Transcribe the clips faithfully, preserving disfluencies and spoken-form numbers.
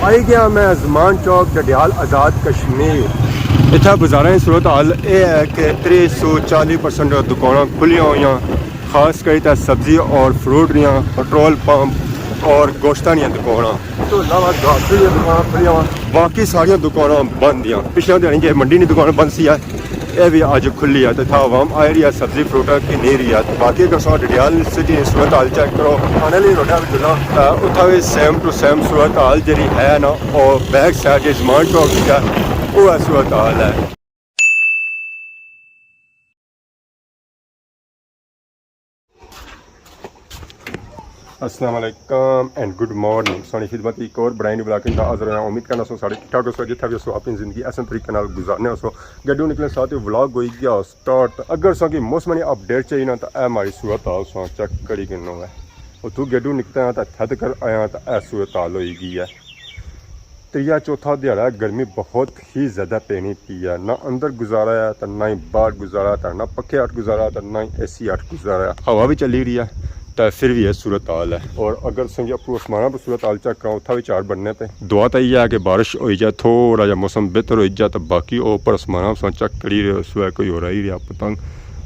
آئی گیا میں زمان چوک، ڈڈیال، آزاد کشمیر۔ اتھا بازاراں دی صورت حال اے ہے کہ ترے سو چالی پرسنٹ دکاناں کھلیاں ہویاں، خاص کری تے سبزی اور فروٹ دیاں، پٹرول پمپ اور گوشتاں دیاں دکاناں۔ اس تو علاوہ گراسری دیاں دکاناں کھلیاں ہویاں، باقی ساریاں دکاناں بند دیاں۔ پچھلے دیہاڑی کہ منڈی نی دکان بند سی ہے، اے وی اج کھلی ہے تے اتھا عوام آئی رہی ہے، سبزی فروٹاں گھنی رہی ہے۔ باقی اگر تساں ڈڈیال سٹی نی صورت حال چیک کرو، آنے آلی روڈا وچ جلاں، اتھا وی سیم ٹو سیم صورت حال جیہڑی ہے نا، او بیک سائیڈ جیہڑی زمان چوک وچ ہے، او ہے صورت حال ہے۔ السلام علیکم اینڈ گڈ مارننگ۔ ساڑی خدمت ایک اور برائے نی ولاگ نال حاضر ہویا۔ امید کرنا سو سارے ٹھیک ٹھاک ہوسو، جتھا وی ہوسو اپنی زندگی احسن طریقے نال گزارنے ہوسو۔ گڈو نکلے ساتھ ولاگ ہوئی گیا سٹارٹ۔ اگر تساں کی موسم نی اپڈیٹ چاہیے نا تاں اے ماڑی صورت حال تساں چیک کری گھنو ہے۔ اتھوں گڈو نکلے آں تاں اتھا تک آیا تاں اے صورت حال ہوئی گئی ہے۔ تریا چوتھا دیہاڑا گرمی بہت ہی زیادہ پینی پی ہے، نہ اندر گزارا ہے تے نہ ہی باہر گزارا، تے نہ پکھے ہٹ گزارا تے نہ ہی اے سی ہٹ گزارا۔ ہوا وی چلی رہی ہے تے فر وی اے صورت حال ہے۔ اور اگر تساں کی اپروں آسماناں پر صورت حال چیک کراں، اتھا وی چار بننے پے۔ دعا تاں ایہہ ہے کہ بارش ہوئی جائے، تھوڑا جا موسم بہتر ہوئی جائے، تے باقی او اپر آسماناں تساں چیک کری رہے ہوسو، کوئی ہور آئی رہیا پتنگ۔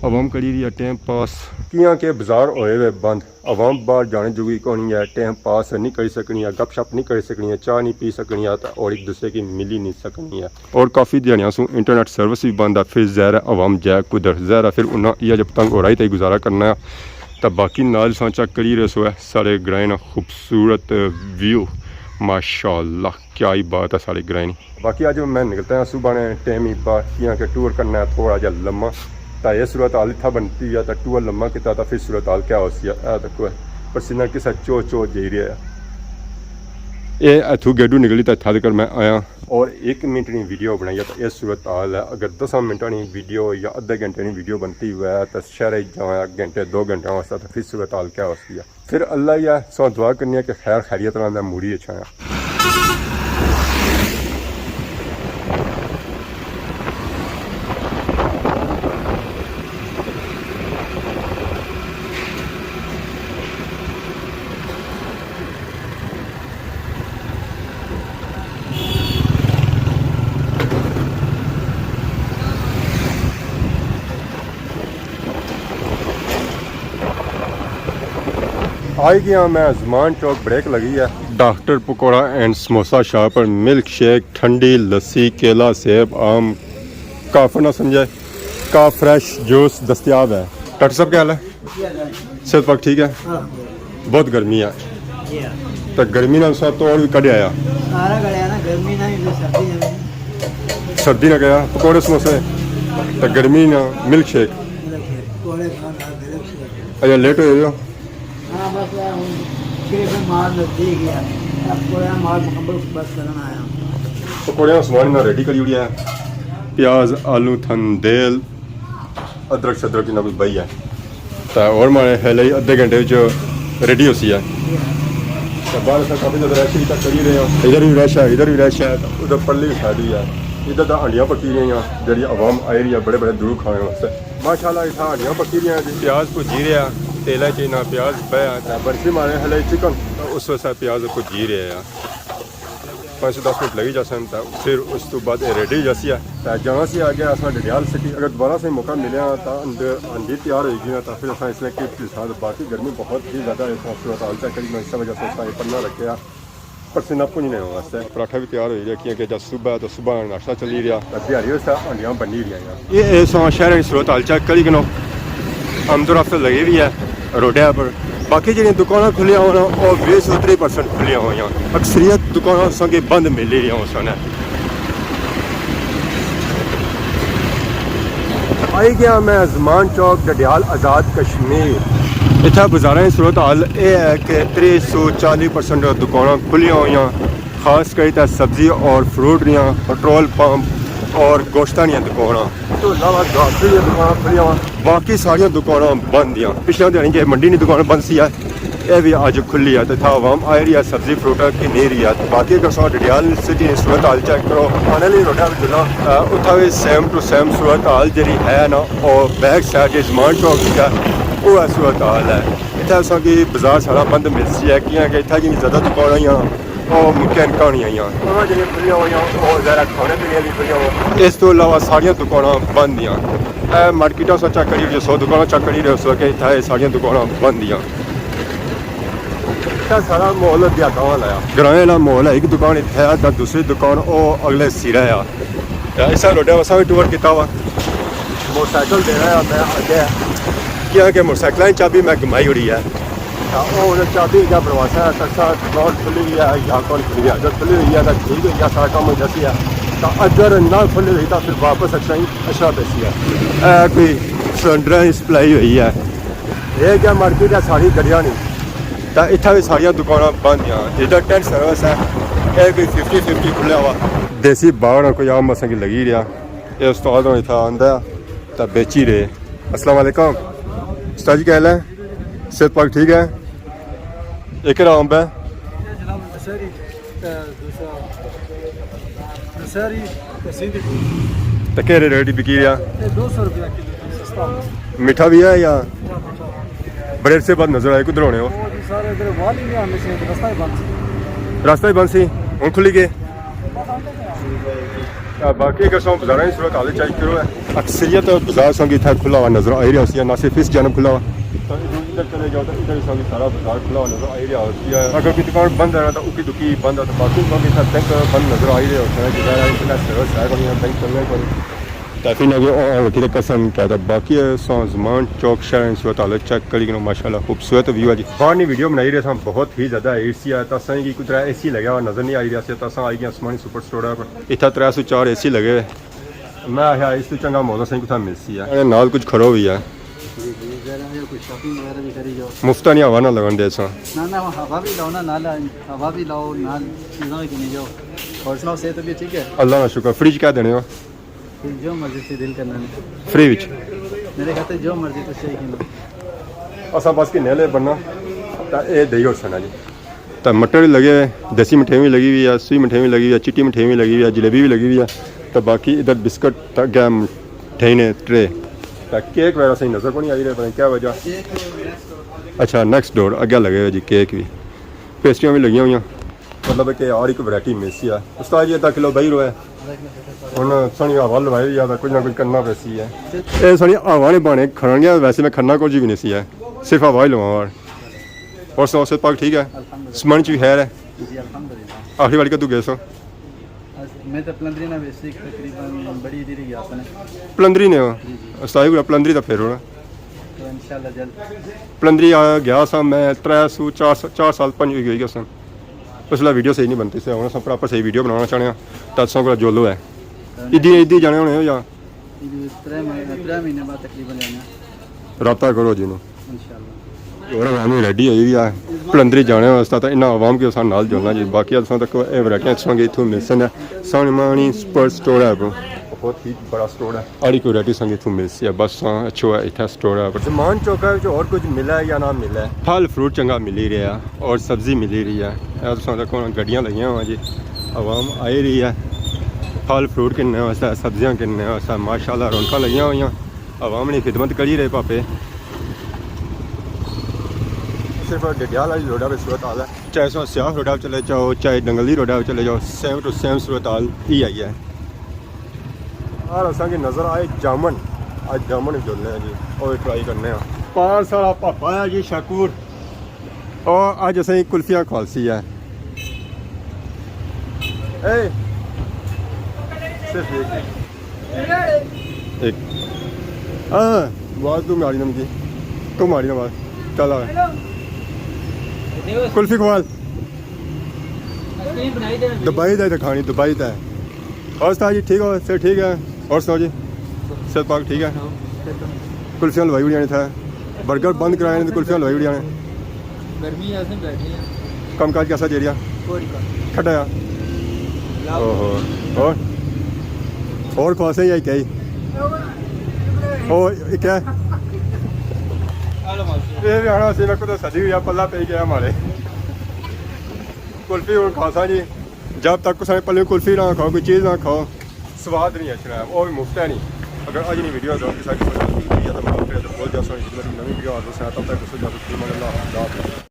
عوام کری رہی ہے ٹائم پاس۔ کیاں کہ بازار ہوئے ہوئے بند، عوام باہر جانے جوگی کونی ہے، ٹائم پاس نہیں کری سکنی ہے، گپ شپ نہیں کری سکنی ہے، چاہ نہیں پی سکنی ہے، تے اور ایک دوسرے کی ملی نہیں سکنی ہے۔ اور کافی دیہاڑیاں سوں انٹرنیٹ سروس وی بند ہے، فر ظاہر ہے عوام جائے کدھر؟ ظاہر ہے فر انہاں ایہہ جے پتنگ اڑائی تے گزارا کرنا ہے۔ تے باقی نال تساں چیک کری رہے ہوسو ہے ساڑے گرائیں نا خوبصورت ویو، ماشاءاللہ کیا ہی بات ہے ساڑے گرائیں نی۔ باقی اج میں نکلتا ہاں صبح نے ٹائم ہی باہر، کیاں کہ ٹور کرنا ہے تھوڑا جا لمحہ۔ تاں اے صورت حال اتھا بنتی ہے، تاں ٹور لمحہ کیتا تاں فر صورت حال کیا ہوسی ہے؟ اے تکو پسینہ کسا چو چو جائی رہیا ہے۔ اے اتھوں گیڈو نکلی تاں اتھا تک میں آیا۔ اور ایک منٹ نی ویڈیو بنائی ہے تاں اے صورت حال ہے۔ اگر دساں منٹاں نی ویڈیو یا ادھے گھنٹے نی ویڈیو بنتی ہوئے تاں شہرے جانا گھنٹے دو گھنٹے واسطے، تاں فر صورت حال کیا ہوسی ہے؟ فر اللہ ہی ہے، سو دعا کرنی ہے کہ خیر خیریت نال میں موڑی اچھاں۔ آئی گیا میں زمان چوک، بریک لگی ہے۔ ڈاکٹر پکوڑا اینڈ سموسا شاپ پر ملک شیک، ٹھنڈی لسی، کیلا، سیب، آم، کافر نہ سمجھے، کا فریش جوس دستیاب ہے۔ ڈاکٹر صاحب کیا حال ہے؟ صحت پاک ٹھیک ہے؟ بہت گرمی ہے۔ تو گرمی نال سب توڑ بھی کڈیا آیا۔ سارا گلیا نا، گرمی نہ ہی سردی نہ۔ سردی نہ گیا، پکوڑے سموسے، تو گرمی نہ ملک شیک۔ اچھا، لیٹ ہوئے ہو؟ ہاں، بس، آ، ہن صرف مال نزدیک ہی ہے۔ اب پکوڑے مال مکمل بس کرنا آیا۔ پکوڑے سامان انہاں ریڈی کری اڑیا ہے۔ پیاز، آلو، تھندیل، ادرک شدرک انہاں کوئی بئی ہے۔ تے اور ماڑے خیال ہے ادھے گھنٹے وچ ریڈی ہوسی ہے۔ تے باہر اساں کافی زیادہ رش ہی تک کری رہے ہیں۔ ادھر بھی رش ہے، ادھر بھی رش ہے، ادھر پرلی سائیڈ بھی ہے۔ ادھر تاں ہنڈیاں پکی رہی ہیں، جیڑھی عوام آئی رہی ہے بڑے بڑے دور کھانے واسطے۔ ماشاءاللہ، اتھا ہنڈیاں پکی رہیاں جی۔ پیاز بھجی رہیا، تیلا چ انہاں پیاز پایا، تے بنسی ماڑے ہلے چکن، تے اس واسطے پیاز بھجی رہیا۔ پانچ سے دس منٹ لگی جاسن، تے فر اس تو بعد اے ریڈی ہو جاسی ہے۔ تے جانا سی اگے اساں ڈڈیال سٹی۔ اگر دوبارہ سے موقع ملیا، تے اندر ہنڈی تیار ہوئی گئی، تے فر اساں اس نے کلپ کے ساتھ، باقی گرمی بہت ہی زیادہ ہے، اس صورت حال چیک کری، میں اس وجہ سے اس طرح پڑھنا رکھیا۔ پسینہ پھجنے واسطے۔ پراٹھا بھی تیار ہوئی رہیا، کیونکہ جب صبح ہے تو صبح ناشتہ چلی رہیا۔ تے دیہاڑی اس طرح ہنڈیاں بنی رہیاں۔ یہ، یہ سو شہر کی صورت حال چیک کری کنو۔ آمد و رفت لگی ہوئی ہے روڈے پر۔ باقی جڑیاں دکاناں کھلیاں ہویاں، وہ بیس و تریہہ پرسنٹ کھلیاں ہویاں۔ اکثریت دکاناں اساں کی بند ملی رہیاں اس نے۔ آئی گیا میں زمان چوک، ڈڈیال، آزاد کشمیر۔ اتھا بازاراں کی صورت حال اے ہے کہ ترے سو چالی پرسنٹ دکاناں کھلیاں ہویاں، خاص کری تے سبزی اور فروٹ دیاں، پٹرول پمپ اور گوشتاں دیاں دکاناں۔ اس تو علاوہ گراسری دیاں دکاناں کھلیاں ہویاں، باقی ساریاں دکاناں بند دیاں۔ پچھلے دیہاڑی کہ منڈی نی دکان بند سی ہے، اے وی اج کھلی ہے تے اتھا عوام آئی رہی ہے، سبزی فروٹاں گھنی رہی ہے۔ باقی اگر تساں ڈڈیال سٹی نی صورت حال چیک کرو، آنے آلی روڈا وچ جلاں، اتھا وی سیم ٹو سیم صورت حال جیڑھی ہے نا، او بیک سائیڈ جیڑھی زمان چوک وچ ہے، او ہے صورت حال ہے۔ اتھا اساں کی بازار سارا بند ملسی ہے، کیاں کہ اتھا جنی زیادہ دکاناں ہیاں، او مکین کہانی آئیاں۔ انہاں جیہڑیاں کھلیاں ہوئیاں، او ذرا کھانے پینے آلی کھلیاں ہوئیاں۔ اس تو علاوہ ساریاں دکاناں بند دیاں۔ اے مارکیٹاں سا چیک کری جو، سو دکاناں چیک کری رہے سو کہ اتھا اے ساریاں دکاناں بند دیاں۔ اتھا سارا ماحول دیہاتاں والا آ۔ گرائیں والا ماحول ہے، ایک دکان اتھا ہے تاں دوسری دکان او اگلے سرا آ۔ تے اسا روڈا اسا وی ٹور کیتا ہوا۔ موٹر سائیکل دینا ہے میں اگے، کیا کہ موٹر سائیکلاں نی چابی میں گمائی اڑی ہے۔ تاں او ہن چابی اگے بنواسا ہے، تساں دکان کھلی ہوئی ہے یا کون کھلی ہے؟ اگر کھلی ہوئی ہے تاں ٹھیک ہوئی ہے، سارا کم ہو جاسی ہے۔ تاں اگر نہ کھلی ہوئی تاں پھر واپس اچھنا ہی اچھنا پیسی ہے۔ اے کوئی سلنڈراں نی سپلائی ہوئی ہے۔ اے کیا مارکیٹ ہے ساری گڈیاں نی۔ تاں اتھا وی ساریاں دکاناں بند آں۔ ادھر ٹینٹ سروس ہے، اے کوئی ففٹی ففٹی کھلیا ہوا۔ دیسی باغ نہ کوئی عام اساں کی لگی رہیا۔ اے استاد ہن اتھا آندا ہے تاں بیچی رہے۔ السلام علیکم۔ استاد جی کیا حال ہے؟ صحت پاک ٹھیک ہے؟ ایک رام ہے۔ جناب، دسہری، اے، دوسرا، دسہری تے سندھی۔ تے کہڑے ریٹ بکی رہیا؟ اے دو سو روپیہ کلو، سستا۔ میٹھا بھی ہے یا؟ بڑے عرصے بعد نظر آئے، کدھر ہونے ہو؟ او جی، سارے ادھر والی میں ہمیشہ رستہ ہی بند سی۔ رستہ ہی بند سی، ہن کھلی گئے۔ آ، باقی اگر سو بازاراں نی صورت حال چیک کرو ہے، اکثریت بازار سنگی اتھا کھلا ہوا نظر آئی رہیا ہوسی، نہ صرف اس جانب کھلا ہوا۔ تو ادھر، ادھر چلے جاؤ تو ادھر سنگی سارا بازار کھلا ہوا نظر آئی رہیا ہوسی ہے۔ اگر کوئی دکان بند ہے نا تو اکی دکی بند ہے، تو باقی سنگی اتھا بینک بند نظر آئی رہے ہوسن، جس طرح انٹرنیٹ سروس ہے کوئی، بینک چلنے کوئی۔ کافی نہ کہ او رکھی تے قسم کیا تھا، باقی سو زمان چوک شہر نی صورت حال چیک کری کنو، ماشاءاللہ خوبصورت ویو ہے جی۔ باہر نی ویڈیو بنائی رہے ساں، بہت ہی زیادہ اے سی ہے، تساں کی کوئی طرح اے سی لگا ہوا نظر نہیں آئی رہیا سی، تساں آئی گیا عثمانی سپر سٹور پر۔ اتھا ترے سو چار اے سی لگے ہوئے۔ میں آخیا اس تو چنگا ماحول اساں کی کتھا ملسی ہے۔ انہاں نال کچھ کھڑو بھی ہے۔ جی، جی، ذرا یہ کوئی شاپنگ وغیرہ بھی کری جاؤ۔ مفت نی ہوا نہ لگن دے ساں۔ نہ، نہ، ہوا بھی لاؤ نا، نال ہوا بھی لاؤ، نال چیزاں بھی گھنی جاؤ۔ اور سناؤ، صحت طبیعت ٹھیک ہے؟ اللہ کا شکر۔ فریج کیا دینے ہو؟ پھر جو مرضی تسی دل کرنا نے۔ فری وچ؟ میرے خیال تے جو مرضی تسی چاہیے نا۔ اساں بس کہ نیلے بننا، تاں اے دئی ہوسن جی۔ تاں مٹر بھی لگے ہوئے، دیسی مٹھیاں بھی لگی ہوئی ہے، سوئی مٹھیاں بھی لگی ہوئی ہے، چٹی مٹھیاں بھی لگی ہوئی ہے، جلیبی بھی لگی ہوئی ہے۔ تاں باقی ادھر بسکٹ تاں اگے مٹھائی نے ٹرے۔ تاں کیک وغیرہ صحیح نظر کونی آئی رہے، پتہ نہیں کیا وجہ۔ اچھا، نیکسٹ ڈور اگے لگے ہوئے جی کیک بھی۔ پیسٹریاں بھی لگیاں ہوئیاں۔ مطلب ہے کہ ہر ایک ورائٹی ملسی ہے۔ استاد جی، ادھا کلو بئی روئے۔ ہن سنی ہوا لوائی ہوئی ہے تاں کچھ نہ کچھ کرنا پیسی ہے۔ اے سنی ہوا نے بہانے کھڑن گیا، ویسے میں کھڑنا کچھ بھی نہیں سی ہے، صرف ہوا ہی لواں۔ اور سناؤ، صحت پاک ٹھیک ہے؟ الحمدللہ۔ سمن چ بھی خیر ہے؟ جی، الحمدللہ۔ آخری واری کدوں گئے سو؟ میں تو پلندری نہ ویسی، تقریباً بڑی دیر ہی گیا سا۔ پلندری نے ہو؟ جی، جی۔ استاد جی، پلندری تو پھر ہونا۔ تو انشاءاللہ جلد۔ پلندری آ گیا سا میں ترے سو، چار سا-، چار سال، پنج ہوئی گیا سن۔ اس ویلے ویڈیو صحیح نہیں بنتی سے، ہن اساں پراپر صحیح ویڈیو بنانا چاہنے ہاں۔ تاں اساں کولا جولو ہے۔ عیدی، عیدی جانے ہونے ہو یا؟ عیدی ترے مہینے، ترے مہینے بعد تقریباً جانا۔ رابطہ کرو جی نو۔ انشاءاللہ۔ اور عوامی ریڈی ہوئی ہوئی ہے۔ پلندری جانے واسطے تاں انہاں عوام کے ساتھ نال جلنا جی۔ باقی اساں تک اے ورائٹیاں اساں کے اتھوں ملسن۔ سانی مانی سپر سٹور ہے۔ بہت ہی بڑا سٹور ہے۔ آڑی کوئی ریڈی سنگی تھوں ملسی ہے، بس ساں اچھو ہے، اتھا سٹور ہے۔ زمان چوکا وچ اور کچھ ملا ہے یا نہ ملا ہے؟ پھل فروٹ چنگا ملی رہیا اور سبزی ملی رہی ہے۔ اے تساں دیکھو نا، گڈیاں لگیاں ہوئیاں جی، عوام آئی رہی ہے پھل فروٹ گھننے واسطے، سبزیاں گھننے واسطے۔ ماشاءاللہ رونقاں لگیاں ہوئیاں، عوام نی خدمت کری رہے پاپے۔ صرف ڈڈیال والی روڈا پہ صورت حال ہے، چاہے سو سیاح روڈا پہ چلے جاؤ، چاہے ڈنگلی روڈا پہ چلے جاؤ، سیم ٹو سیم صورت حال ہی آئی ہے۔ یار، اساں کی نظر آئے جامن۔ اج جامن جلنے ہیں جی، او ٹرائی کرنے ہیں۔ پار سارا پاپا ہے جی شکور، او اج اساں کی کلفیاں کھوالسی ہے۔ اے، صرف ایک، ایک۔ ہاں، آواز تو ماری نا مجھے، تو ماری نا آواز۔ چل آ۔ کلفی کھوال۔ دبئی دا تے کھانی، دبئی دا۔ اور استاد جی ٹھیک ہو؟ صحت ٹھیک ہے؟ اور سناؤ جی، صحت پاک ٹھیک ہے؟ کلفیاں لوائی اڑیاں نے تھا، برگر بند کرائے نے تے کلفیاں لوائی اڑیاں نے۔ گرمی ہے، اساں بیٹھے ہیں۔ کم کاج کیسا جیڑیا؟ کوئی کم۔ کھڈا آ؟ لاؤ۔ اوہو۔ اور؟ اور کھواسے یا کیا ہی؟ او، یہ کیا ہے؟ یہ بھی آنا سی، میں کو تو سدی ہوئی ہے، پلہ پہ گیا ہمارے۔ کلفی اور کھاسا جی۔ جب تک کسے نے پلے کلفی نہ کھاؤ، کوئی چیز نہ کھاؤ، سواد نہیں اچھنا ہے، وہ بھی مفت ہے نہیں۔ اگر اج نی ویڈیو اگر کسے کی پسند آئی ہے تو معاف کرے تو بہت جاسو، نوی ویڈیو آ دوستاں، تب تک دوستو اجازت، فی امان اللہ، خدا حافظ۔